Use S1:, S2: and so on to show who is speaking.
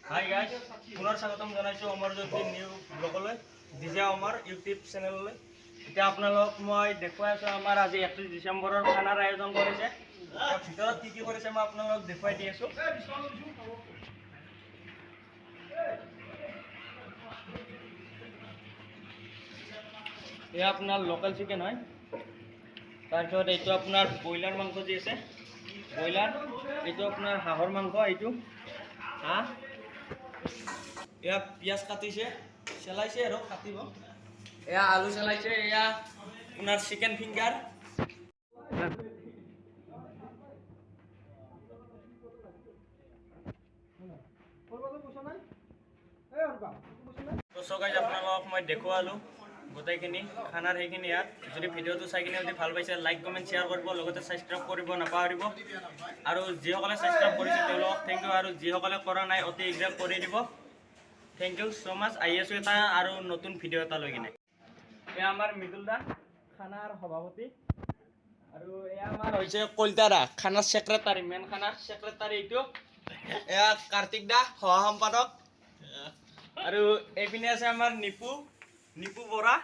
S1: Hi guys, পুনৰ স্বাগতম জনাইছোঁ অমৰ জ্যোতি নিউ ব্লগলৈ, ডিজে অমৰ ইউটিউব চেনেললৈ। এতিয়া আপোনালোকক মই দেখুৱাই আছোঁ, আমাৰ আজি 31 ডিচেম্বৰৰ খানাৰ আয়োজন কৰিছে। এতিয়া ভিতৰত কি কি কৰিছে মই আপোনালোকক দেখুৱাই দি আছোঁ। এয়া আপোনাৰ লোকেল চিকেন হয়। তাৰপিছত এইটো আপোনাৰ ব্ৰইলাৰ মাংস যি আছে ব্ৰইলাৰ, এইটো আপোনাৰ হাঁহৰ মাংস, এইটো হাঁহ। এয়া পিঁয়াজ কাটিছে, চেলাইছে আৰু কাটিব। এয়া আলু চেলাইছে। এয়া আপোনাৰ চিকেন ফিংগাৰ। তো চ' গাইজ, আপোনালোকক মই দেখুৱালোঁ গোটেইখিনি খানাৰ সেইখিনি ইয়াত। যদি ভিডিঅ'টো চাই কিনে যদি ভাল পাইছে, লাইক, কমেণ্ট, শ্বেয়াৰ কৰিব, লগতে ছাবস্ক্ৰাইব কৰিব নাপাহৰিব। আৰু যিসকলে ছাবস্ক্ৰাইব কৰিছে তেওঁলোকক thank U, আৰু যিসকলে কৰা নাই অতি শীঘ্ৰে কৰি দিব। Thank you so মাছ। আহি আছোঁ এটা আৰু নতুন ভিডিঅ' এটা লৈ কিনে। এয়া আমাৰ মৃদুল দা, খানাৰ সভাপতি। আৰু এয়া আমাৰ হৈছে কলিতা দা, খানাৰ ছেক্ৰেটাৰী, মেইন খানাৰ ছেক্ৰেটাৰী এইটো। এয়া কাৰ্তিক দা, সহ সম্পাদক। আৰু এইপিনে আছে আমাৰ নিপু, নিপু বৰা।